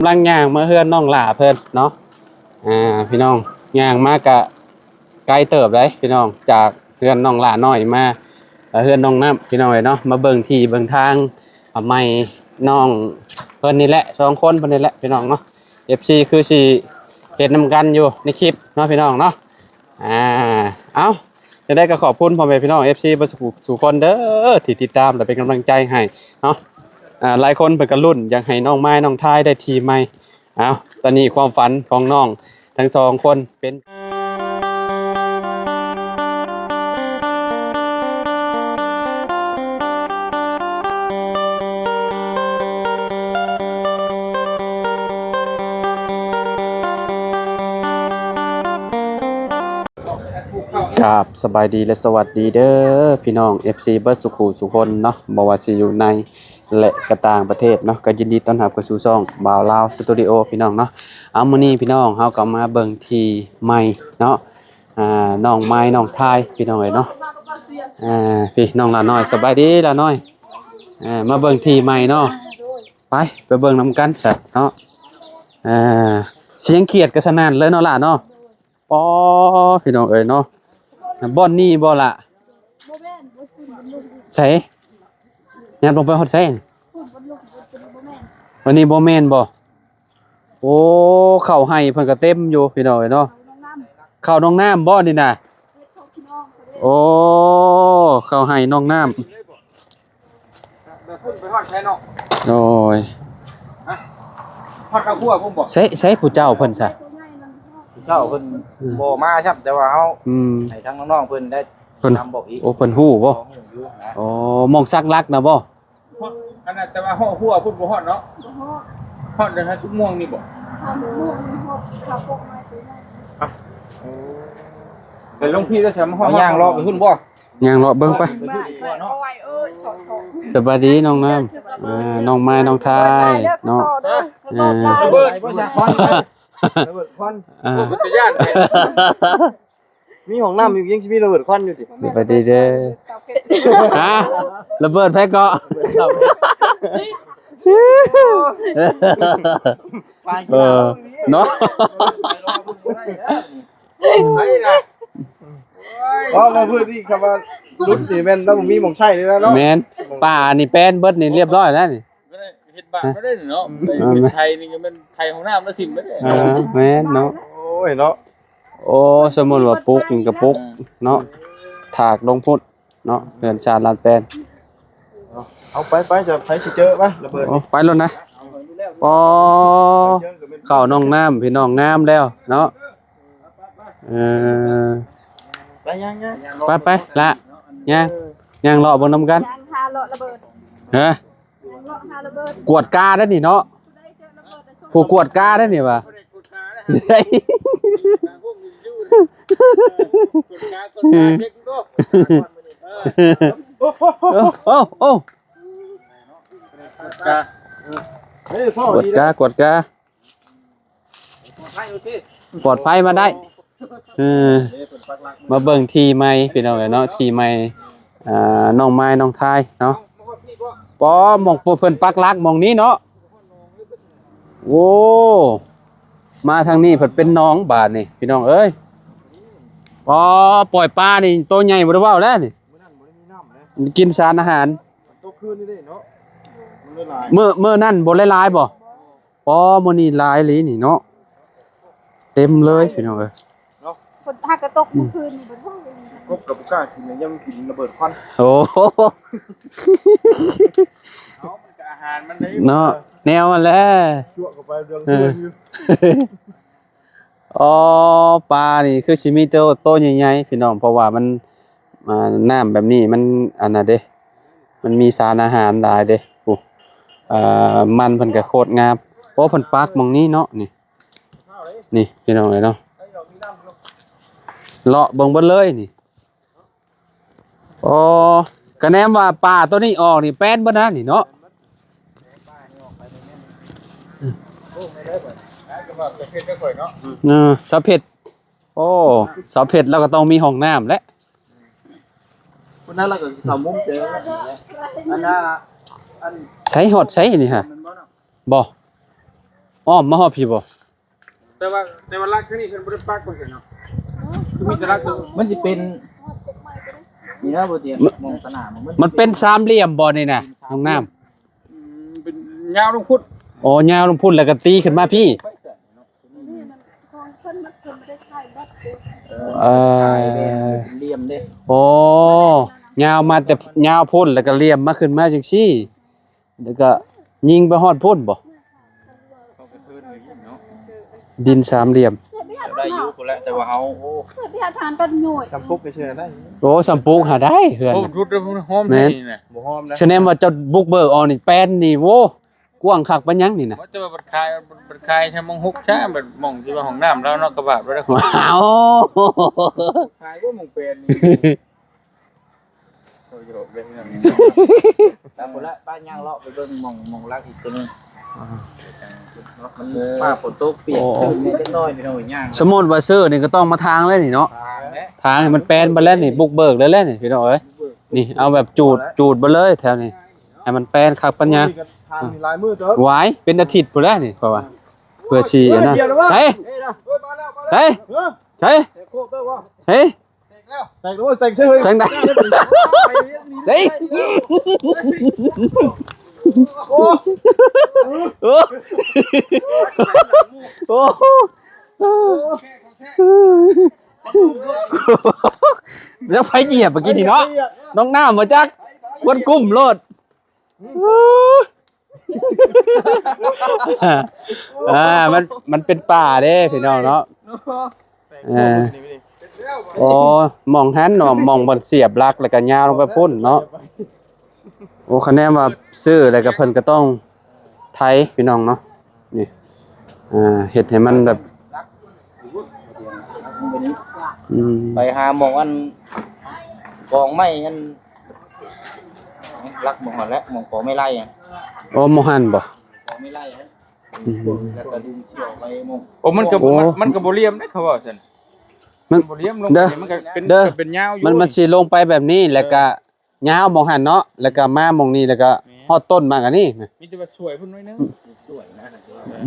ກຳລັງຍ່າງມາເຮືອນນ້ອງຫຼ້າເພິ່ນເນາະ. ອ່າ ພີ່ນ້ອງ ຍ່າງມາກະໄກເຕີບເດ້ພີ່ນ້ອງ ຈາກເຮືອນນ້ອງຫຼ້ານ້ອຍມາເຮືອນນ້ອງນ້ຳ ພີ່ນ້ອງເອີຍເນາະ. ມາເບິ່ງທີ່ເບິ່ງທາງໃໝ່ນ້ອງເພິ່ນນີ້ແຫຼະ ສອງຄົນເພິ່ນນີ້ແຫຼະ ພີ່ນ້ອງເນາະ. ເອັຟຊີ ຄືຊິເຫັນນຳກັນຢູ່ໃນຄລິບເນາະ ພີ່ນ້ອງເນາະ. ອ່າ ເອົ້າ ຈັ່ງໃດກໍຂອບຄຸນພໍ່ແມ່ພີ່ນ້ອງ ເອັຟຊີ ເບິດສູ່ຜູ້ສູ່ຄົນເດີ ທີ່ຕິດຕາມ ແລະ ເປັນກຳລັງໃຈໃຫ້ເນາະ. ອ່າ ຫຼາຍຄົນເພິ່ນກໍລຸ້ນຢາກໃຫ້ນ້ອງມາຍ ນ້ອງທາຍໄດ້ທີ່ໃໝ່. ເອົ້າ ຕອນນີ້ຄວາມຝັນຂອງນ້ອງທັງສອງຄົນເປັນ ກາບສະບາຍດີ ແລະ ສະຫວັດດີເດີ ພີ່ນ້ອງ ເອັຟຊີ ເບິດສູ່ຜູ້ສູ່ຄົນເນາະ ບໍ່ວ່າຊິຢູ່ໃນ ແລະ ກະຕ່າງປະເທດເນາະ. ກໍຍິນດີຕ້ອນຮັບເຂົ້າສູ່ຊ່ອງບ່າວລາວສະຕູດິໂອ ພີ່ນ້ອງເນາະ. ເອົາ ມື້ນີ້ພີ່ນ້ອງ ເຮົາກໍມາເບິ່ງທີ່ໃໝ່ເນາະ ອ່າ ນ້ອງມາຍ ນ້ອງທາຍ ພີ່ນ້ອງເອີຍເນາະ. ອ່າ ພີ່ນ້ອງຫຼ້ານ້ອຍ ສະບາຍດີຫຼ້ານ້ອຍ. ອ່າ ມາເບິ່ງທີ່ໃໝ່ເນາະ ໄປ ໄປເບິ່ງນຳກັນຊະເນາະ. ອ່າ ສຽງຂຽດກໍສະໜັ່ນເລີຍເນາະຫຼ້າເນາະ. ອໍ ພີ່ນ້ອງເອີຍເນາະ ບ່ອນນີ້ບໍ່ລະ? ບໍ່ແມ່ນ ບໍ່ ໄສ? ຍັບລົງໄປຮອດໃສ? ພຸ້ນ ບ່ອນລົງ ບໍ່ແມ່ນ ອັນນີ້ບໍ່ແມ່ນບໍ່? ໂອ້ ເຂົ້າໄຮ່ເພິ່ນກໍເຕັມຢູ່ພີ່ນ້ອງເອີຍເນາະ. ເຂົ້າໜອງນ້ຳ ເຂົ້າໜອງນ້ຳບໍ່ນີ້ນະ? ເຮັດຂອງພີ່ນ້ອງເຂົາເດ້. ໂອ້ ເຂົ້າໄຮ່ໜອງນ້ຳ. ແບບພຸ້ນໄປຮອດໃສເນາະ? ໂດຍ ຮະ? ຮອດເຂົ້າຄົວພຸ້ນບໍ່? ໃສ ໃສຜູ້ເຈົ້າເພິ່ນຊະ? ຜູ້ເຈົ້າເພິ່ນ ອືມ ບໍ່ມາຊ້ຳ ແຕ່ວ່າເຮົາ ອືມ ໃຫ້ທາງນ້ອງໆເພິ່ນໄດ້ ເພິ່ນ ນຳບອກອີກ. ໂອ້ ເພິ່ນຮູ້ບໍ່? ຮູ້ຢູ່ນະ. ໂອ້ ໝ່ອງສັກຫຼັກນະບໍ່? ຮອດ ອັນນັ້ນ ແຕ່ວ່າຮອດຫົວພຸ້ນບໍ່ຮອດເນາະ? ບໍ່ຮອດ. ຮອດແຕ່ຫາກຸກມ່ວງນີ້ບໍ່? ຫາກຸກມ່ວງນີ້ຮອດ ຫາປົກໄມ້ຕົວໃຫຍ່. ໂອ້ ແຕ່ຫຼວງພີ່ໄດ້ແຖມມາຮອດ ເອົາຍ່າງເລາະໄປພຸ້ນບໍ່? ຍ່າງເລາະເບິ່ງໄປ ໄປພຸ້ນດີກວ່າເນາະ. ສະບາຍດີນ້ອງນ້ຳ ອ່າ ນ້ອງມາຍ ນ້ອງທາຍເນາະ. ເອີ ລະເບີດ ລະເບີດຄວັນ ລະເບີດຄວັນ ອ່າ ໂອ້ ເປັນຕາຢ້ານແທ້. ມີຫ້ອງນ້ຳຢູ່ ຍັງຊິມີລະເບີດຄວັນຢູ່ຕິ? ສະບາຍດີເດີ. ຮະ? ລະເບີດໃຜເກາະ? ເອີ ເນາະ. ໄປລະ ເພາະວ່າພື້ນທີ່ຄຳວ່າຫຼຸດນີ້ແມ່ນລະບໍ່ມີໝ່ອງໃຊ້ເລີຍນະເນາະ. ແມ່ນ ປ່ານີ້ແປນເບິດນີ້ ຮຽບຮ້ອຍແລ້ວນີ້. ເຮັດບາບມາໄດ້ເນາະ. ໄປເຮັດໄທນີ້ກໍແມ່ນໄທຫ້ອງນ້ຳລະຖິ້ມໄປເດ້. ເອີ ແມ່ນເນາະ. ໂອ້ຍເນາະ. ໂອ້ ສົມມຸດວ່າປຸກນີ້ກໍປຸກເນາະ ຖາກລົງພຸ້ນເນາະ ເຮືອນຊານລານແປນ. ເອົາ ເອົາໄປ ໄປ ຈະໃຜຊິເຈີມາລະເບີດ. ໂອ້ ໄປໂລດນະ. ອໍ ເຂົ້າໜອງນ້ຳ ພີ່ນ້ອງ ງາມແລ້ວເນາະ. ເອີ ໄປ ຍ່າງໆ ໄປ ໄປລະ ຍ່າງ ຍ່າງເລາະເບິ່ງນຳກັນ. ຍ່າງຫາເລາະລະເບີດ. ຮະ? ກວດກາໄດ້ນີ້ເນາະ ຜູ້ກວດກາໄດ້ນີ້ວ່າ. ໂອ້ ໂອ້ ໂອ້ ກວດກາ ກວດກາ. ປອດໄພມາໄດ້. ເອີ ມາເບິ່ງທີ່ໃໝ່ພີ່ນ້ອງເອີຍເນາະ ທີ່ໃໝ່ ອ່າ ນ້ອງມາຍ ນ້ອງທາຍເນາະ. ປໍ ໝ່ອງເພິ່ນປັກຫຼັກໝ່ອງນີ້ເນາະ. ໂອ້ ມາທາງນີ້ເພິ່ນເປັນໜອງບາດນີ້ພີ່ນ້ອງເອີຍ. ປໍ ປ່ອຍປານີ້ໂຕໃຫຍ່ບໍ່ໄດ້ເວົ້າແລ້ວນີ້ ກິນສານອາຫານ. ມື້ ມື້ນັ້ນບໍ່ຫຼາຍໆບໍ່? ປໍ ມື້ນີ້ຫຼາຍອີ່ຫຼີນີ້ເນາະ ເຕັມເລີຍພີ່ນ້ອງເອີຍ. ເນາະ ຝົນຫາກະຕົກມື້ຄືນນີ້ບໍ່ຮູ້ ກົບກັບບໍ່ກ້າກິນ ຍາມກິນລະເບີດຄວັນ. ໂອ້ ເອົາ ມັນກະອາຫານມັນເດ້ເນາະ ແນວມັນແຫຼະ ຊົ່ວເຂົ້າໄປເລື່ອງເພື່ອນຢູ່. ອໍ ປານີ້ຄືຊິມີໂຕ ໂຕໃຫຍ່ໆ ພີ່ນ້ອງ ເພາະວ່າມັນ ອ່າ ນ້ຳແບບນີ້ມັນ ອັນນັ້ນເດ້ ມັນມີສານອາຫານຫຼາຍເດ້. ໂອ້ ເອີ ມັນເພິ່ນກະໂຄດງາມ. ໂອ້ ເພິ່ນປັກໝ່ອງນີ້ເນາະ ນີ້ ນີ້ພີ່ນ້ອງເອີຍເນາະ ເລາະເບິ່ງເບິດເລີຍນີ້. ອໍ ກະແນມວ່າປາໂຕນີ້ອອກນີ້ແປນເບິດນະນີ້ເນາະ. ເອີ ສາວເພັດ ໂອ້ ສາວເພັດລາວກໍຕ້ອງມີຫ້ອງນ້ຳແຫຼະ. ຄົນນັ້ນລາວກໍເຂົ້າມຸມເຈີ ອັນນ່າ ອັນ ໃສ ຮອດໃສນີ້ຫະ? ບໍ່ ອ້ອມມາຮອດພີ້ບໍ່? ແຕ່ວ່າ ແຕ່ວ່າຫຼັກທາງນີ້ເພິ່ນບໍ່ໄດ້ປັກວ່າຊັ້ນເນາະ ຄືມີແຕ່ຫຼັກຕົວ ມັນຊິເປັນ ນີ້ນະ ບໍ່ຕຽງ ມັນ ມອງຕະໜາ ມັນ ມັນເປັນສາມຫຼ່ຽມບໍ່ນີ້ນະ ຫ້ອງນ້ຳ? ອືມ ເປັນຍາວລົງພຸ້ນ ອໍ ຍາວລົງພຸ້ນ ແລ້ວກໍຕີຂຶ້ນມາພີ້. ເອີ ເປັນຫຼ່ຽມເດ້ ໂອ້ ຍາວມາແຕ່ ຍາວພຸ້ນ ແລ້ວກໍຫຼ່ຽມມາ ຂຶ້ນມາຈັ່ງຊີ້ ແລ້ວກໍຍິງໄປຮອດພຸ້ນບໍ່? ດິນສາມຫຼ່ຽມ ໄດ້ຢູ່ພຸ້ນແຫຼະ ແຕ່ວ່າເຮົາ ໂອ້ ສຳປຸກໄປເຊື່ອໄດ້ ໂອ້ ສຳປຸກຫາໄດ້ເຮືອນ ໂອ້ ນະ ແມ່ນ ບໍ່ຫອມນະ ສະແນມວ່າເຈົ້າບຸກເບີກອອກນີ້ ແປນນີ້ ໂອ້ ກວ້າງຄັກປານຫຍັງນີ້ນະ ວ່າແຕ່ວ່າບັດຂາຍ ບັດຂາຍຊະມອງຫົກຊະ ບັດໝ່ອງທີ່ວ່າຫ້ອງນ້ຳລາວເນາະ ກະບາດບໍ່ໄດ້ ອ້າວ ຂາຍບໍ່ໝ່ອງແປນນີ້ ໂອ້ຍ ໂຍກເດ້ ແລ້ວພຸ້ນລະ ໄປຍ່າງເລາະໄປເບິ່ງໝ່ອງ ໝ່ອງຫຼັກອີກຕົວໜຶ່ງ ອ່າ ມັນ ເອີ ຟ້າຝົນຕົກປຽກ ໂອ້ ຕື່ນແດ່ຈັກໜ້ອຍ ພີ່ນ້ອງເອີຍ ຍ່າງ ສົມມຸດວ່າຊື້ນີ້ກໍຕ້ອງມາຖາງແລ້ວນີ້ເນາະ ຖາງແຫຼະ ຖາງໃຫ້ມັນແປນໄປແລ້ວນີ້ ບຸກເບີກແລ້ວແຫຼະນີ້ ພີ່ນ້ອງເອີຍ ບຸກເບີກ ນີ້ ເອົາແບບຈູດ ຈູດໄປເລີຍແຖວນີ້ ໃຫ້ມັນແປນຄັກປັນຍາ ໂອ້ຍ ກໍທາງນີ້ຫຼາຍມື້ເຕີບ ຫວາຍ ເປັນອາທິດພຸ້ນແຫຼະນີ້ ເພາະວ່າ ເພື່ອຊິອັນນັ້ນ ເອີຍ ດຽວລະວະ ໃສ ເຮີ້ຍ ມາແລ້ວ ມາແລ້ວ ໃສ ເຮີ້ຍ ໃສ ແຕກໂຄບເດີວະ ໃສ ແຕກແລ້ວ ແຕກແລ້ວເວີຍ ແຕກເສີຍເຮີ້ຍ ແຕກໄດ້ ໃສ ໂອ້ ໂອ້ ໂອ້ ແລ້ວໃຜຢຽບເມື່ອກີ້ນີ້ເນາະ ນ້ອງນ້ຳບໍ່ຈັກ ຄວນກຸ້ມໂລດ. ອ່າ ມັນ ມັນເປັນປ່າເດ້ພີ່ນ້ອງເນາະ ເອີ ໂອ້ ໝ່ອງຫັ້ນເນາະ ໝ່ອງບ່ອນສຽບຫຼັກ ແລ້ວກໍຍາວລົງໄປພຸ້ນເນາະ ໂອ້ ຄະແນນວ່າຊື້ແລ້ວກໍເພິ່ນກໍຕ້ອງໄຖພີ່ນ້ອງເນາະ ນີ້ ອ່າ ເຮັດໃຫ້ມັນແບບ ອືມ ໄປຫາໝ່ອງອັນກອງໄມ້ອັນ ຫຼັກໝ່ອງຫັ້ນແຫຼະ ໝ່ອງກອງໄມ້ໄລ່ອະ ໂອ້ ໝ່ອງຫັ້ນບໍ່? ກອງໄມ້ໄລ່ອະ ອືມ ແລ້ວກໍດຶງເຊືອກໄປໝ່ອງ ໂອ້ ມັນກໍ ໂອ້ ມັນ ມັນກໍບໍ່ຫຼ່ຽມເດ້ ເຂົາເວົ້າຊັ້ນ ມັນ ບໍ່ຫຼ່ຽມລົງ ເດີ ນີ້ ມັນກໍເປັນ ເດີ ກໍເປັນຍາວຢູ່ ມັນ ມັນຊິລົງໄປແບບນີ້ ແລ້ວກໍ ເອີ ຍາວໝ່ອງຫັ້ນເນາະ ແລ້ວກໍມາໝ່ອງນີ້ ແລ້ວກໍ ແມ່ນ ຮອດຕົ້ນໝາກອັນນີ້ ມີແຕ່ວ່າສວຍພຸ້ນໜ້ອຍໜຶ່ງ ສວຍນະ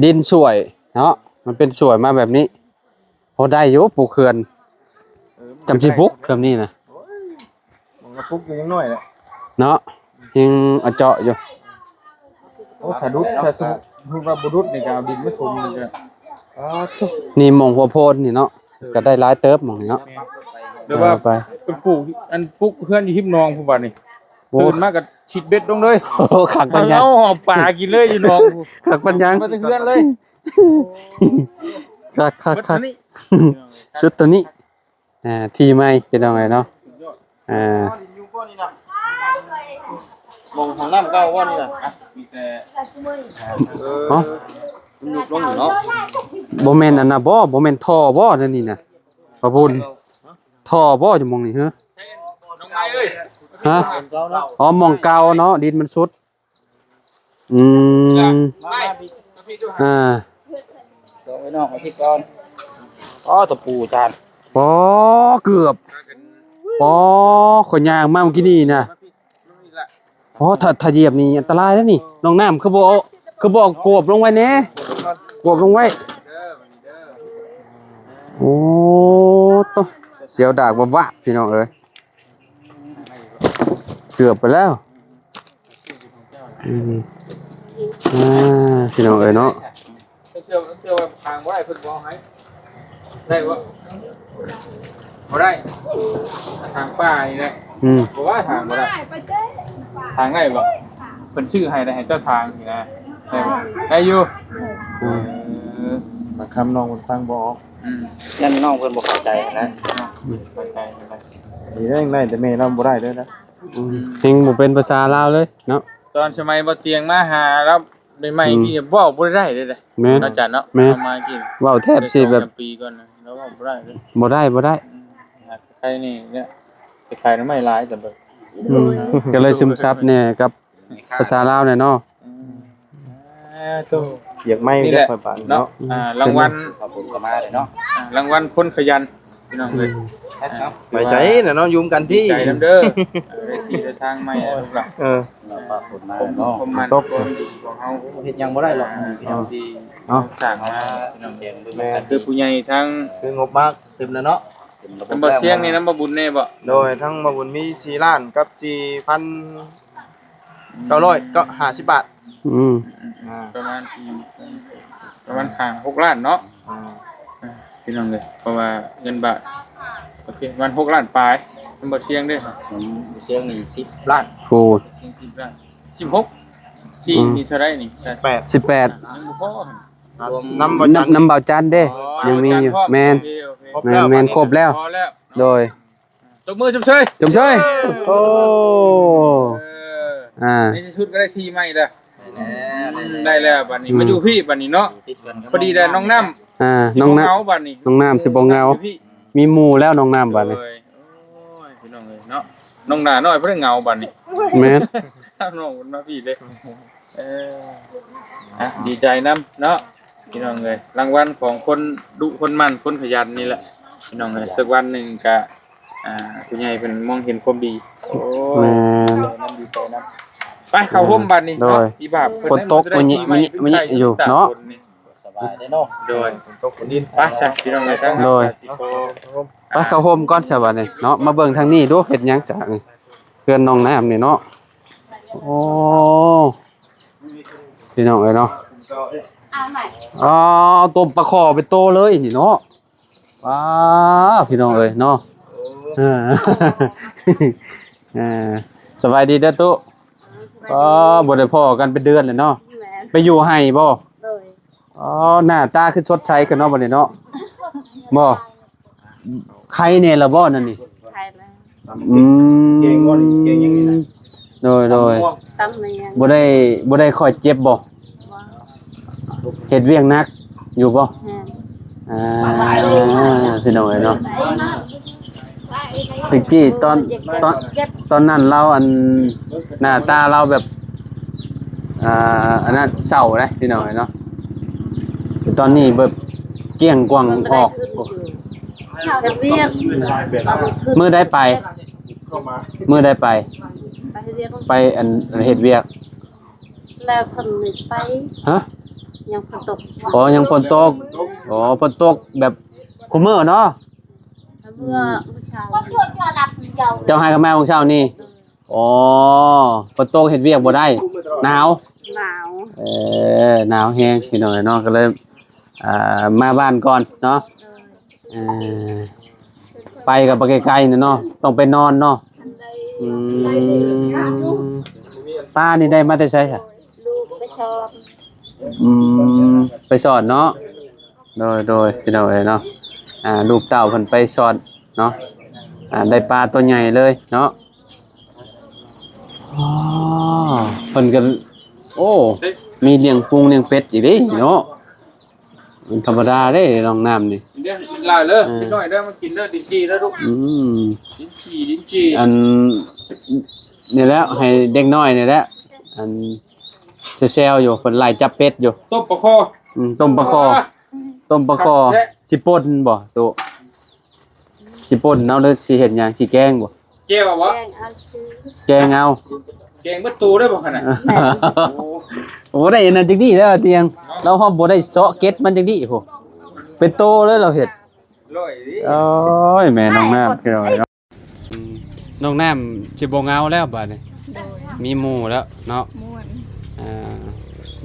ດິນສວຍເນາະ ມັນເປັນສວຍມາແບບນີ້ ພໍໄດ້ຢູ່ ປູກເຮືອນ ເອີ ຈຳຊິປຸກ ແບບນີ້ນະ ໂອ້ຍ ມັນກໍປຸກຢູ່ຍັງນ້ອຍແຫຼະເນາະ ຍັງອະເຈາະຢູ່ ໂອ້ ຖ້າດຸດ ຖ້າສົມມຸດວ່າບໍ່ດຸດນີ້ກໍເອົາດິນມາຖົມນີ້ກໍ ອ່າ ນີ້ໝ່ອງຫົວໂພນນີ້ເນາະ ເອີ ກໍໄດ້ຫຼາຍເຕີບໝ່ອງນີ້ເນາະ ແມ່ນ ຫຼືວ່າ ເອີ ໄປ ໄປປູກ ອັນ ປຸກເຮືອນຢູ່ຮິມໜອງພຸ້ນບາດນີ້ ໂອ້ ຕື່ນມາກໍຊິດເບັດລົງເລີຍ ໂອ້ ຄັກປານຫຍັງ ເອົາ ເອົາປາກິນເລີຍຢູ່ໜອງ ຄັກປານຫຍັງ ມາແຕ່ເຮືອນເລີຍ ຄັກໆໆ ເບິດເທົ່ານີ້ ສຸດຕົວນີ້ ອ່າ ທີ່ໃໝ່ພີ່ນ້ອງເອີຍເນາະ ອ່າ ໝ່ອງຫ້ອງນ້ຳເກົ່າບໍ່ນີ້ນະ ມີແຕ່ ເອີ ມັນຍຸບລົງຢູ່ເນາະ ບໍ່ແມ່ນອັນນ່າບໍ່ ບໍ່ແມ່ນທໍ່ບໍ່ ນັ້ນນີ້ນະ ພະບຸນ ທໍ່ບໍ່ຢູ່ໝ່ອງນີ້ເຮີ ນ້ອງໄມ້ເອີຍ ຮະ ອໍ ໝ່ອງເກົ່າເນາະ ດິນມັນຊຸດ ອືມ ມາ ມາ ມາ ອ່າ ສອງໄອ້ນ້ອງມາພິດກ່ອນ ອໍ ຕະປູຈານ ອໍ ເກືອບ ອໍ ຂ້ອຍຍ່າງມາເມື່ອກີ້ນີ້ນະ ອໍ ຖ້າ ຖ້າຢຽບນີ້ອັນຕະລາຍເດ້ນີ້ ນ້ອງນ້ຳ ຄືບໍ່ເອົາ ຄືບໍ່ເອົາກວບລົງໄວ້ແດ່ ກວບລົງໄວ້ ໂອ້ ໂຕ ສຽວດາກວາບໆ ພີ່ນ້ອງເອີຍ ເກືອບໄປແລ້ວ ອືມ ອ່າ ພີ່ນ້ອງເອີຍເນາະ ເຊື່ອ ເຊື່ອວ່າທາງບໍ່ໄດ້ ເພິ່ນບໍ່ໃຫ້ ໄດ້ບໍ່? ບໍ່ໄດ້ ທາງປ່ານີ້ແຫຼະ ອືມ ບໍ່ວ່າທາງບໍ່ໄດ້ ທາງໄດ້ບໍ່? ເພິ່ນຊື້ໃຫ້ ແລ້ວໃຫ້ເຈົ້າທາງນີ້ນະ ໄດ້ບໍ່? ໄດ້ຢູ່ ອືມ ເອີ ບາງຄຳນ້ອງເພິ່ນຟັງບໍ່ອອກ ອືມ ຢ້ານນ້ອງເພິ່ນບໍ່ເຂົ້າໃຈຫັ້ນແຫຼະ ອືມ ເຂົ້າໃຈ ເຂົ້າໃຈ ນີ້ໄດ້ ໄດ້ແຕ່ແມ່ລາວບໍ່ໄດ້ເລີຍນະ ອືມ ເຮັງບໍ່ເປັນພາສາລາວເລີຍເນາະ ຕອນສະໄໝບໍ່ຕຽງມາຫາລາວໃໝ່ໆ ອືມ ນີ້ເວົ້າບໍ່ໄດ້ເລີຍ ແມ່ນ ອາຈານເນາະ ແມ່ນ ເວົ້າມາກີ້ ເວົ້າແທບຊິແບບ ສອງສາມປີກ່ອນນະ ລາວເວົ້າບໍ່ໄດ້ເລີຍ ບໍ່ໄດ້ ບໍ່ໄດ້ ອືມ ໃຄນີ້ເນຍ ໄປຂາຍໜໍ່ໄມ້ຫຼາຍ ແຕ່ແບບ ອືມ ກໍເລີຍຊຶມຊັບແດ່ກັບພາສາລາວແດ່ເນາະ ອືມ ອ່າ ໂຕ ຢາກໄມ້ ນີ້ແຫຼະ ເນາະ ເນາະ ອ່າ ລາງວັນ ຂອບຄຸນກໍມາເລີຍເນາະ ອ່າ ລາງວັນຄົນຂະຫຍັນ ພີ່ນ້ອງເອີຍ ອືມ ໄປໃສນະເນາະ ຢູ່ນຳກັນຕິ ດີໃຈນຳເດີ ເອີ ໄດ້ທີ່ໄດ້ທາງໃໝ່ແລ້ວລູກຫຼານ ເອີ ລະປະຜົນມາເນາະ ຄວາມໝັ້ນ ຕົກ ຄວາມດີຂອງເຮົາ ເຮັດຫຍັງບໍ່ໄດ້ດອກ ເອີ ທີ່ ເນາະ ສ້າງມາ ແມ່ນ ຄືຜູ້ໃຫຍ່ທາງ ຄືງົບມາເຕັມແລ້ວເນາະ ທາງບໍ່ສຽງນີ້ນຳບໍ່ບຸນແນ່ບໍ່? ໂດຍ ທາງບໍ່ບຸນມີສີ່ລ້ານກັບສີ່ພັນ ເກົ້າຮ້ອຍເກົ້າ ຫ້າສິບບາດ ອືມ ອ່າ ປະມານສີ່ ປະມານຫ້າຫົກລ້ານເນາະ ອ່າ ອ່າ ພີ່ນ້ອງເອີຍ ເພາະວ່າເງິນບາດ ໂອເຄ ປະມານຫົກລ້ານປາຍ ມັນບໍ່ສຽງເດ້ ອືມ ສຽງນີ້ສິບລ້ານ ໂອ້ ສຽງສິບລ້ານ ສິບຫົກ ທີ່ ອືມ ນີ້ເທົ່າໃດນີ້ ສິບແປດ ສິບແປດ ອ່າ ຍັງບໍ່ພໍ ນຳ ນຳ ນຳບ່າວຈັນເດ້ ອໍ ຍັງມີຢູ່ ບ່າວຈັນພ້ອມ ແມ່ນ ໂອເຄ ໂອເຄ ຄົບແລ້ວ ແມ່ນ ແມ່ນ ບັດນີ້ ຄົບແລ້ວ ພໍແລ້ວ ໂດຍ ຕົບມືຊົມເຊີຍ ຊົມເຊີຍ ໂອ້ ເອີ ອ່າ ໃນທີ່ສຸດກໍໄດ້ທີ່ໃໝ່ແລ້ວ ໄດ້ແລ້ວ ໄດ້ແລ້ວບັດນີ້ ອືມ ມາຢູ່ພີ້ບັດນີ້ເນາະ ຕິດກັນກັບ ພໍດີແລ້ວນ້ອງນ້ຳ ອ່າ ນ້ອງນ້ຳ ເຫງົາບັດນີ້ ນ້ອງນ້ຳຊິບໍ່ເຫງົາ ຢູ່ພີ້ ມີໝູ່ແລ້ວນ້ອງນ້ຳບັດນີ້ ໂອ້ຍ ໂອ້ຍ ພີ່ນ້ອງເອີຍເນາະ ນ້ອງໜ້ານ້ອຍບໍ່ໄດ້ເຫງົາບັດນີ້ ແມ່ນ ນ້ອງເພິ່ນມາພີ້ເດ້ ເອີ ອ່ະ ດີໃຈນຳເນາະ ພີ່ນ້ອງເອີຍ ລາງວັນຂອງຄົນດຸຄົນໝັ່ນຄົນຂະຫຍັນນີ້ແຫຼະ ພີ່ນ້ອງເອີຍ ສັກວັນໜຶ່ງກະ ອ່າ ຜູ້ໃຫຍ່ເພິ່ນມອງເຫັນຄວາມດີ ໂອ້ຍ ແມ່ນ ດີໃຈນຳ ດີໃຈນຳ ໄປເຂົ້າໂຮມບັດນີ້ເນາະ ໂດຍ ອີບາບເພິ່ນ ຝົນຕົກ ມື້ນີ້ ມື້ນີ້ຢູ່ເນາະ ສະບາຍເດ້ເນາະ ໂດຍ ຝົນຕົກຝົນດິນ ໄປຊະ ພີ່ນ້ອງເອີຍ ທາງ ໂດຍ ເຮົາກະຊິຂໍ ໄປເຂົ້າໂຮມກ່ອນຊະບັດນີ້ເນາະ ມາເບິ່ງທາງນີ້ດູ ເຮັດຫຍັງຊະ ເຮືອນນ້ອງນ້ຳນີ້ເນາະ ໂອ້ ພີ່ນ້ອງເອີຍເນາະ ອໍ ຕົ້ມປາຄໍ່ເປັນໂຕເລີຍນີ້ເນາະ ວ້າ ພີ່ນ້ອງເອີຍເນາະ ເອີ ເອີ ສະບາຍດີເດີຕຸ ອໍ ບໍ່ໄດ້ພໍ້ກັນເປັນເດືອນແລ້ວເນາະ ແມ່ນ ໄປຢູ່ໄຮ່ບໍ່? ໂດຍ ອໍ ໜ້າຕາຄືສົດໃສຂຶ້ນເນາະບັດນີ້ເນາະ ບໍ່ ໄຄແດ່ລະບໍ່ນັ້ນນີ້? ໄຄແລ້ວ ອືມ ເກັ່ງບໍ່ນີ້ ເກັ່ງຫຍັງນີ້ນະ? ໂດຍ ໂດຍ ຕຳແມງ ບໍ່ໄດ້ ບໍ່ໄດ້ຄ່ອຍເຈັບບໍ່? ບໍ່ ເຮັດວຽກໜັກຢູ່ບໍ່? ແມ່ນ ອ່າ ພີ່ນ້ອງເອີຍເນາະ ແຕ່ກີ້ຕອນ ຕອນ ຕອນນັ້ນລາວ ອັນ ໜ້າຕາລາວແບບ ອ່າ ອັນນັ້ນເສົ້າເດ້ ພີ່ນ້ອງເອີຍເນາະ ຕອນນີ້ແບບກ້ຽງກວ່າງອອກ ເຮັດວຽກ ມື້ໃດໄປ? ມື້ໃດໄປ? ໄປເຮັດວຽກ ໄປ ອັນ ເຮັດວຽກ ແລ້ວເພິ່ນໄປ ຮະ? ຍັງຝົນຕົກ ອໍ ຍັງຝົນຕົກ ອໍ ຝົນຕົກແບບຄຸມື້ເນາະ ເມື່ອ ອືມ ມື້ເຊົ້າ ເຈົ້າຫາກັນມາມື້ເຊົ້ານີ້ ອໍ ຝົນຕົກເຮັດວຽກບໍ່ໄດ້ ໜາວ ໜາວ ເອີ ໜາວແຮງ ພີ່ນ້ອງເນາະ ກໍເລີຍ ອ່າ ມາບ້ານກ່ອນເນາະ ເອີ ໄປກໍບໍ່ໄກໆນະເນາະ ຕ້ອງໄປນອນເນາະ ອືມ ປານີ້ໄດ້ມາແຕ່ໃສຊະ? ລູກໄປສອນ ອືມ ໄປສອນເນາະ ໂດຍ ໂດຍ ພີ່ນ້ອງເອີຍເນາະ ອ່າ ລູກເຕົ້າເພິ່ນໄປສອນເນາະ ອ່າ ໄດ້ປາໂຕໃຫຍ່ເລີຍເນາະ ອໍ ເພິ່ນກໍ ໂອ້ ມີລ້ຽງປຸງລ້ຽງເປັດອີກເດ້ເນາະ ມັນທຳມະດາເດ້ນ້ອງນ້ຳນີ້ ກິນເດີ ກິນຫຼາຍເດີ ເອີ ເດັກນ້ອຍເດີ ມາກິນເດີ ດິນຈີ່ເດີລູກ ອືມ ດິນຈີ່ ດິນຈີ່ ອັນ ນີ້ແຫຼະ ໃຫ້ເດັກນ້ອຍນີ້ແຫຼະ ອັນ ແຊວໆຢູ່ ເພິ່ນໄລ່ຈັບເປັດຢູ່ ຕົ້ມປາຄໍ່ ອືມ ຕົ້ມປາຄໍ່ ອ່າ ຕົ້ມປາຄໍ່ ຄັກແທ້ ຊິປົ່ນບໍ່ຕຸ ຊິປົ່ນເອົາ ຫຼືຊິເຮັດຫຍັງ ຊິແກງບໍ່? ແຈ່ວເອົາບໍ່? ແກງເອົາຊື່ ແກງເອົາ ແກງເບິດໂຕໄດ້ບໍ່ຂະໜາດ ແມ່ນ ໂອ້ ບໍ່ໄດ້ອັນນັ້ນຈັກດີ້ແລ້ວຕຽງ ເນາະ ລາວຮອດບໍ່ໄດ້ເຊາະເກັດມັນຈັກດີ້ພຸ້ນ ເປັນໂຕເລີຍລາວເຮັດ ຮ້ອຍເດ້ ໂອ້ຍ ແມ່ນ້ອງນ້ຳ ພີ່ນ້ອງເອີຍເນາະ ອືມ ນ້ອງນ້ຳຊິບໍ່ເຫງົາແລ້ວບາດນີ້ ໂດຍ ມີໝູ່ແລ້ວເນາະ ມ່ວນ ອ່າ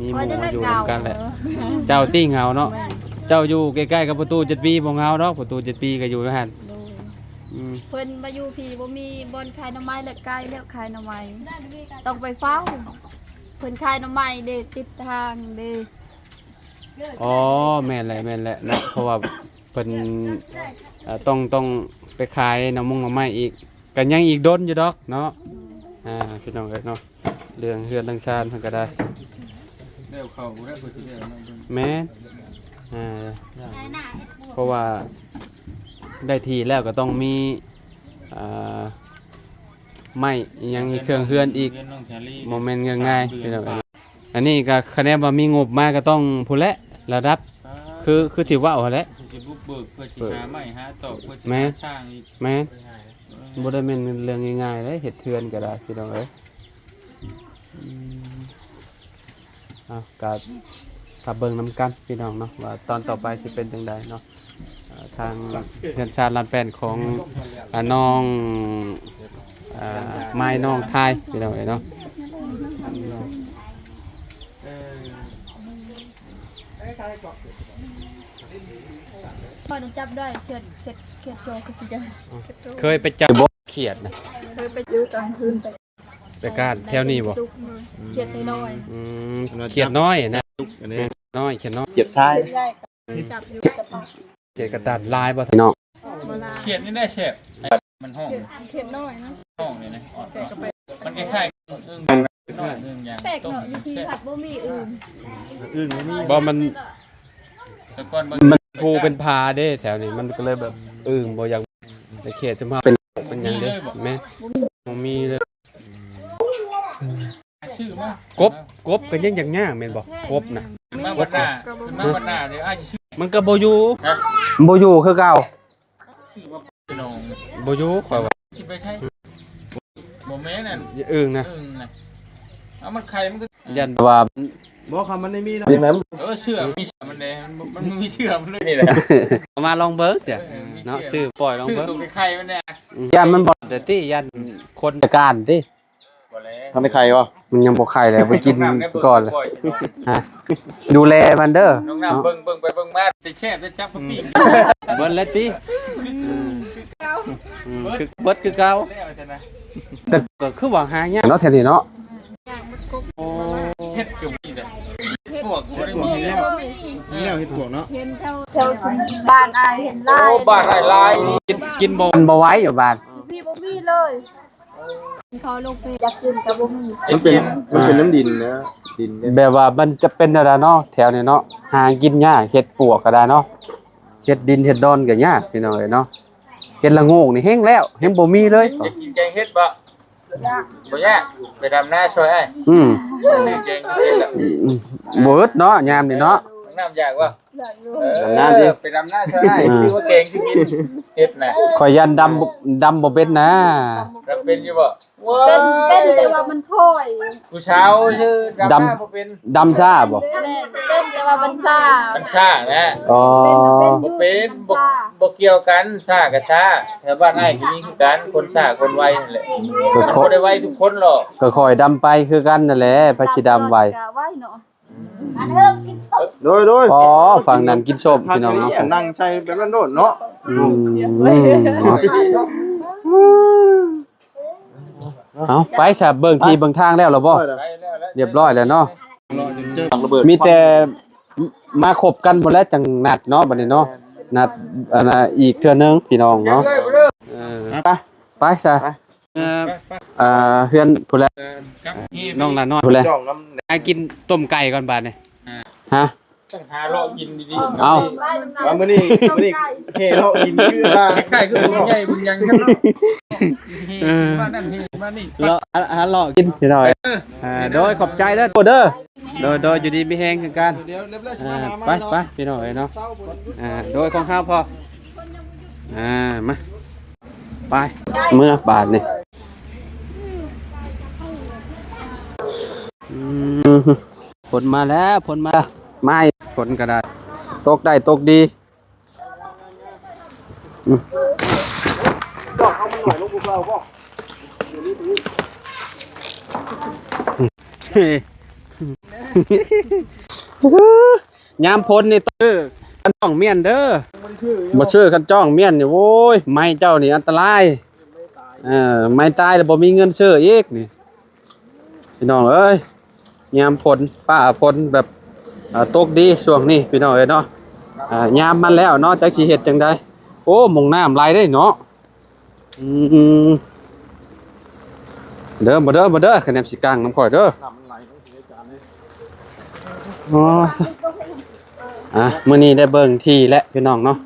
ມີໝູ່ຢູ່ນຳກັນແຫຼະ ເອີ ເຈົ້າຕິເຫງົາເນາະ ແມ່ນ ເຈົ້າຢູ່ໃກ້ໆກັບປະຕູເຈັດປີ ບໍ່ເຫງົາດອກ ປະຕູເຈັດປີກໍຢູ່ຢູ່ຫັ້ນ ໂດຍ ອືມ ເພິ່ນມາຢູ່ພີ້ບໍ່ມີບ່ອນຂາຍໜໍ່ໄມ້ ແລະໄກແລ້ວຂາຍໜໍ່ໄມ້ ຕ້ອງໄປເຝົ້າ ເພິ່ນຂາຍໜໍ່ໄມ້ເດ້ ຕິດທາງເດ້ ອໍ ແມ່ນແຫຼະ ແມ່ນແຫຼະເນາະ ເພາະວ່າເພິ່ນ ເອີ ຕ້ອງ ຕ້ອງໄປຂາຍໜໍ່ມົງໜໍ່ໄມ້ອີກ ກໍຍັງອີກດົນຢູ່ດອກເນາະ ອ່າ ພີ່ນ້ອງເອີຍເນາະ ເລື່ອງເຮືອນເລື່ອງຊານເພິ່ນກໍໄດ້ ແລ້ວເຂົ້າບໍ່ໄດ້ ເພິ່ນຊິແລ້ວເນາະ ແມ່ນ ອ່າ ເພາະວ່າໄດ້ທີ່ແລ້ວກໍຕ້ອງມີ ອ່າ ໄມ້ອີ່ຫຍັງ ເຄື່ອງເຮືອນອີກ ບໍ່ແມ່ນງ່າຍໆ ພີ່ນ້ອງເອີຍ ອັນນີ້ກໍຄະແນນວ່າມີງົບມາກໍຕ້ອງພຸ້ນແຫຼະ ລະດັບ ອ່າ ຄື ຄືທີ່ເວົ້າຫັ້ນແຫຼະ ຊິບຸກ ເບີກເພື່ອຊິຫາໄມ້ຫາຕອກ ເພື່ອຊິ ແມ່ນ ຫາຊ່າງອີກ ແມ່ນ ບໍ່ໄດ້ແມ່ນເລື່ອງງ່າຍໆເດ້ ເຮັດເຮືອນກໍໄດ້ ພີ່ນ້ອງເອີຍ. ອືມ ເອົາ ກໍຖ້າເບິ່ງນຳກັນ ພີ່ນ້ອງເນາະ ວ່າຕອນຕໍ່ໄປຊິເປັນຈັ່ງໃດເນາະ. ເອີ ທາງເຮືອນຊານລານແປ້ນຂອງ ອາ ນ້ອງ ອາ ມາຍນ້ອງທາຍ ພີ່ນ້ອງເອີຍເນາະ. ຂ້ອຍນະຈັບໄດ້ ຂຽດ ຂຽດ ຂຽດໂຈຄືຊິໄດ້ ເຄີຍໄປຈັບບໍ່ ຂຽດນະ? ເຄີຍໄປຢູ່ກາງຄືນ ໄປ ໄປການແຖວນີ້ບໍ່? ຂຽດນ້ອຍໆ ອືມ ຂຽດນ້ອຍນະ ນ້ອຍ ຂຽດນ້ອຍ ຂຽດຊາຍ ຂຽດກະຕັນ ຂຽດກະຕັນຫຼາຍບໍ່ ພີ່ນ້ອງ? ຂຽດນີ້ໄດ້ແຊບ ມັນຮ້ອງ ຂຽດນ້ອຍນະ ຮ້ອງນີ້ນະ ມັນຄ້າຍໆ ອຶ່ງ ອຶ່ງ ອຶ່ງຫຍັງ ແປກເນາະ ຢູ່ທີ່ພັດບໍ່ມີອຶ່ງ ອຶ່ງບໍ່ມີ ບໍ່ ມັນ ແຕ່ກ່ອນມັນ ມັນພູເປັນຜາເດ້ແຖວນີ້ ມັນກໍເລີຍແບບອຶ່ງບໍ່ຢາກ ແຕ່ເຂດຈະມາເປັນ ເປັນຫຍັງເດ້ ແມ່ນ ບໍ່ມີເລີຍ. ຊື້ມາ ກົບ ກົບກໍຍັງຢາກຍາກແມ່ນບໍ່? ກົບນະ ຂຶ້ນມາວັດໜ້າ ຂຶ້ນມາວັດໜ້າເດ້ ອ້າຍຊິຊື້ ມັນກໍບໍ່ຢູ່ ຮະ ບໍ່ຢູ່ຄືເກົ່າ ຊື້ມາ ພີ່ນ້ອງ ບໍ່ຢູ່ ຂ້ອຍວ່າ ຊິໄປໃສ? ບໍ່ແມ່ນອັນ ອຶ່ງນະ ອຶ່ງນະ ເອົາມັນໄຂ່ ມັນກໍ ຢ້ານວ່າ ບໍ່ ຄຳມັນໄດ້ມີເນາະ ເອີ ເຊື່ອ ມີເຊື່ອມັນແດ່ ມັນ ມັນມີເຊື່ອມັນເລີຍນີ້ແຫຼະ ເອົາມາລອງເບິ່ງ ເອີ ເນາະ ຊື້ປ່ອຍລອງເບິ່ງ ຊື້ໂຕໄຂ່ໆມັນແດ່ ຢ້ານມັນບໍ່ ແຕ່ຕິ ຢ້ານຄົນຕະການຕິ ບໍ່ແລ້ວ ທັນໄດ້ໄຂ່ບໍ່? ມັນຍັງບໍ່ໄຂ່ແຫຼະ ໄປກິນກ່ອນແຫຼະ ຮະ ດູແລມັນເດີ ນ້ອງນ້ຳເບິ່ງ ເບິ່ງໄປເບິ່ງມາ ແຕ່ແຊບ ແຕ່ຈັບມາປີ້ງ ເບິດແລ້ວຕິ ອືມ ຄືເກົ່າ ອືມ ຄືເບິດຄືເກົ່າ ແລ້ວຊັ້ນນະ ແຕ່ກໍຄືວ່າຫາຍາກເນາະ ແຖວນີ້ເນາະ ໂອ້ ເຫັດກໍມີເດ້ ເຫັດ ພວກ ເຫັດ ເຫັດປວກ ມີແລ້ວ ມີແລ້ວເຫັດປວກເນາະ ເຫັນແຖວ ແຖວບ້ານອ້າຍເຫັນຫຼາຍ ໂອ້ ບ້ານອ້າຍຫຼາຍ ກິນ ກິນບໍ່ ມັນບໍ່ໄຫວຢູ່ບ້ານ ຢູ່ພີ້ບໍ່ມີເລີຍ ເຂົາລົງໄປຢາກກິນກໍບໍ່ມີ ມັນເປັນ ມັນເປັນນ້ຳດິນນະ ດິນແບບວ່າມັນຈະເປັນແນວໃດເນາະ ແຖວນີ້ເນາະ ຫາກິນຍາກ ເຫັດປວກກໍໄດ້ເນາະ ເຫັດດິນເຫັດດອນກໍຍາກ ພີ່ນ້ອງເອີຍເນາະ ເຫັດລະໂງກນີ້ແຮງແລ້ວ ແຮງບໍ່ມີເລີຍ ເຮັດກິນແກງເຫັດບໍ່? ບໍ່ຍາກ ໄປດຳນາຊ່ອຍອ້າຍ ອືມ ຊື້ແກງເຫັດລະ ອືມ ບໍ່ອຶດເນາະ ຍາມນີ້ເນາະ ນ້ຳຢາກບໍ່? ເອີ ດຳນາຕິ ໄປດຳນາຊ່ອຍອ້າຍ ອືມ ຊື້ມາແກງຊິກິນ ເຫັດນະ ຂ້ອຍຢ້ານດຳ ດຳບໍ່ເປັນນະ ດຳເປັນຢູ່ບໍ່? ເປັນ ເປັນ ແຕ່ວ່າມັນຄ່ອຍ ຜູ້ສາວຊື່ດຳ ດຳ ບໍ່ເປັນ ດຳຊ້າບໍ່? ແມ່ນ ເປັນ ແຕ່ວ່າມັນຊ້າ ມັນຊ້າແຫຼະ ອໍ ເປັນ ເປັນ ບໍ່ເປັນ ບໍ່ ມັນຊ້າ ບໍ່ກ່ຽວກັນ ຊ້າກໍຊ້າ ແຖວບ້ານອ້າຍກໍມີຄືກັນ ຄົນຊ້າຄົນໄວຫັ້ນແຫຼະ ກໍ ບໍ່ໄດ້ໄວທຸກຄົນດອກ ກໍຂ້ອຍດຳໄປຄືກັນນັ້ນແຫຼະ ໃຜຊິດຳໄວ ກໍໄວເນາະ ໂດຍ ໂດຍ ອໍ ຝັ່ງນັ້ນກິນສົ້ມ ພີ່ນ້ອງເນາະ ນັ່ງໃສ່ແບບນັ້ນໂລດເນາະ ອືມ ເນາະ ເອົາ ໄປຊະ ເບິ່ງທີ່ເບິ່ງທາງແລ້ວລະບໍ່? ໄປແລ້ວ ໄປແລ້ວ ຮຽບຮ້ອຍແລ້ວເນາະ ມີແຕ່ມາຄົບກັນພຸ້ນແຫຼະ ຈັ່ງນັດເນາະ ບັດນີ້ເນາະ ນັດ ອັນນ່າ ອີກເທື່ອໜຶ່ງ ພີ່ນ້ອງເນາະ ເອີ ໄປ ໄປຊະ ໄປ ເອີ ເຮືອນພຸ້ນແຫຼະ ນ້ອງຫຼ້ານ້ອຍພຸ້ນແຫຼະ ຫາກິນຕົ້ມໄກ່ກ່ອນບາດນີ້ ຮະ ຕ້ອງຫາເລາະກິນດີໆ ເອົາ ວ່າມື້ນີ້ ມື້ນີ້ເຮເລາະກິນຄືວ່າ ຄ້າຍໆຄືບຸນໃຫຍ່ບຸນຫຍັງຊັ້ນເນາະ ເອີ ມານັ້ນເຮມານີ້ ເລາະ ຫາເລາະກິນພີ່ນ້ອງ ເອີ ໂດຍ ຂອບໃຈເດີ ໂຕເດີ ໂດຍ ໂດຍ ຢູ່ດີມີແຮງຄືກັນ ໄປ ໄປ ພີ່ນ້ອງເອີຍເນາະ ໂດຍ ຂອງເຮົາພໍ ອ່າ ມາ ໄປ ເມືອບາດນີ້ ອືມ ຝົນມາແລ້ວ ຝົນມາ ມາ ຝົນກໍໄດ້ ຕົກໄດ້ຕົກດີ ອືມ ຍາມຝົນນີ້ ເອີ ຄັນຈ້ອງມ້ຽນເດີ ບໍ່ເຊື່ອ ຄັນຈ້ອງມ້ຽນນີ້ ໂອ້ຍ ໄມ້ເຈົ້ານີ້ອັນຕະລາຍ ເອີ ໄມ້ຕາຍແລ້ວບໍ່ມີເງິນຊື້ອີກນີ້ ພີ່ນ້ອງເອີຍ ຍາມຝົນ ຟ້າຝົນແບບ ເອີ ຕົກດີຊ່ວງນີ້ ພີ່ນ້ອງເອີຍເນາະ ຍາມມັນແລ້ວເນາະ ຈັກຊິເຮັດຈັ່ງໃດ ໂອ້ ໝ່ອງນ້ຳຫຼາຍເດ້ເນາະ ອືມ ເດີ ມາເດີ ມາເດີ ຄະແນນຊິກາງນຳຂ້ອຍເດີ ນ້ຳມັນໄຫຼລົງ ອໍ ອ່າ ມື້ນີ້ໄດ້ເບິ່ງທີ່ແລ້ວ ພີ່ນ້ອງເນາະ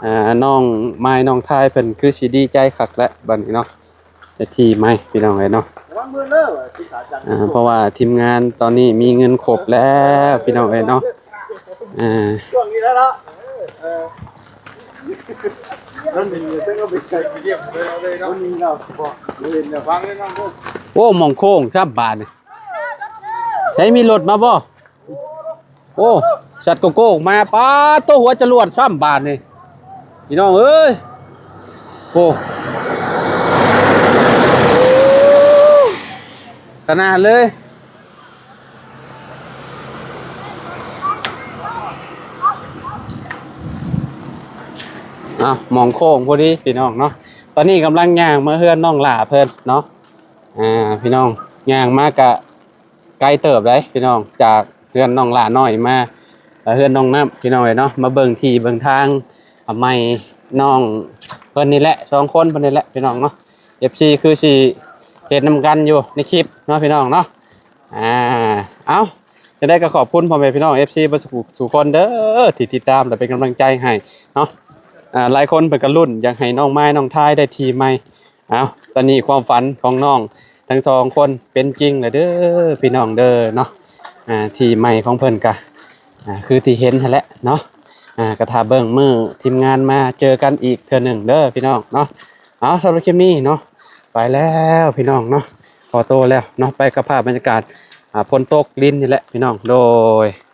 ອ່າ ນ້ອງມາຍ ນ້ອງທາຍ ເພິ່ນຄືຊິດີໃຈຄັກແລ້ວ ບັດນີ້ເນາະ ໄດ້ທີ່ໃໝ່ ພີ່ນ້ອງເອີຍເນາະ ອ່າ ເພາະວ່າທີມງານຕອນນີ້ມີເງິນຄົບແລ້ວ ພີ່ນ້ອງເອີຍເນາະ ອ່າ ຊ່ວງນີ້ແລ້ວເນາະ ເອີ ໂອ້ ໝ່ອງໂຄ້ງຊ້ຳບາດນີ້ ໃສມີລົດມາບໍ່? ໂອ້ ຊັດໂກໂກ້ມາ ປາດໂທ້ ຫົວຈະຫຼວດຊ້ຳບາດນີ້ ພີ່ນ້ອງເອີຍ ໂອ້ ຂະໜາດເລີຍ. ອ່ະ ໝ່ອງໂຄ້ງພໍດີພີ່ນ້ອງເນາະ ຕອນນີ້ກຳລັງຍ່າງມາເຮືອນນ້ອງຫຼ້າເພິ່ນເນາະ ອ່າ ພີ່ນ້ອງ ຍ່າງມາກະໄກເຕີບເດ້ພີ່ນ້ອງ ຈາກເຮືອນນ້ອງຫຼ້ານ້ອຍມາ ເອີ ເຮືອນນ້ອງນ້ຳ ພີ່ນ້ອງເອີຍເນາະ ມາເບິ່ງທີ່ເບິ່ງທາງ ອ່າ ໃໝ່ນ້ອງເພິ່ນນີ້ແຫຼະ ສອງຄົນເພິ່ນນີ້ແຫຼະ ພີ່ນ້ອງເນາະ ເອັຟຊີ ຄືຊິເຫັນນຳກັນຢູ່ໃນຄລິບເນາະ ພີ່ນ້ອງເນາະ ອ່າ ເອົ້າ ຈັ່ງໃດກໍຂອບຄຸນພໍ່ແມ່ພີ່ນ້ອງ ເອັຟຊີ ເບິດສູ່ຄົນເດີ ທີ່ຕິດຕາມ ແລະ ເປັນກຳລັງໃຈໃຫ້ເນາະ ອ່າ ຫຼາຍຄົນເພິ່ນກໍລຸ້ນຢາກໃຫ້ນ້ອງມາຍ ນ້ອງທາຍໄດ້ທີ່ໃໝ່ ເອົ້າ ຕອນນີ້ຄວາມຝັນຂອງນ້ອງທັງສອງຄົນເປັນຈິງແລ້ວເດີ ພີ່ນ້ອງເດີເນາະ ອ່າ ທີ່ໃໝ່ຂອງເພິ່ນກະ ອ່າ ຄືທີ່ເຫັນຫັ້ນແຫຼະເນາະ ອ່າ ກະຖ້າເບິ່ງມື້ທີມງານມາເຈີກັນອີກເທື່ອໜຶ່ງເດີ ພີ່ນ້ອງເນາະ ເອົາ ສຳລັບຄລິບນີ້ເນາະ ໄປແລ້ວພີ່ນ້ອງເນາະ ຂໍໂຕແລ້ວເນາະ ໄປກັບພາບບັນຍາກາດ ອ່າ ຝົນຕົກລິນນີ້ແຫຼະ ພີ່ນ້ອງ ໂດຍ.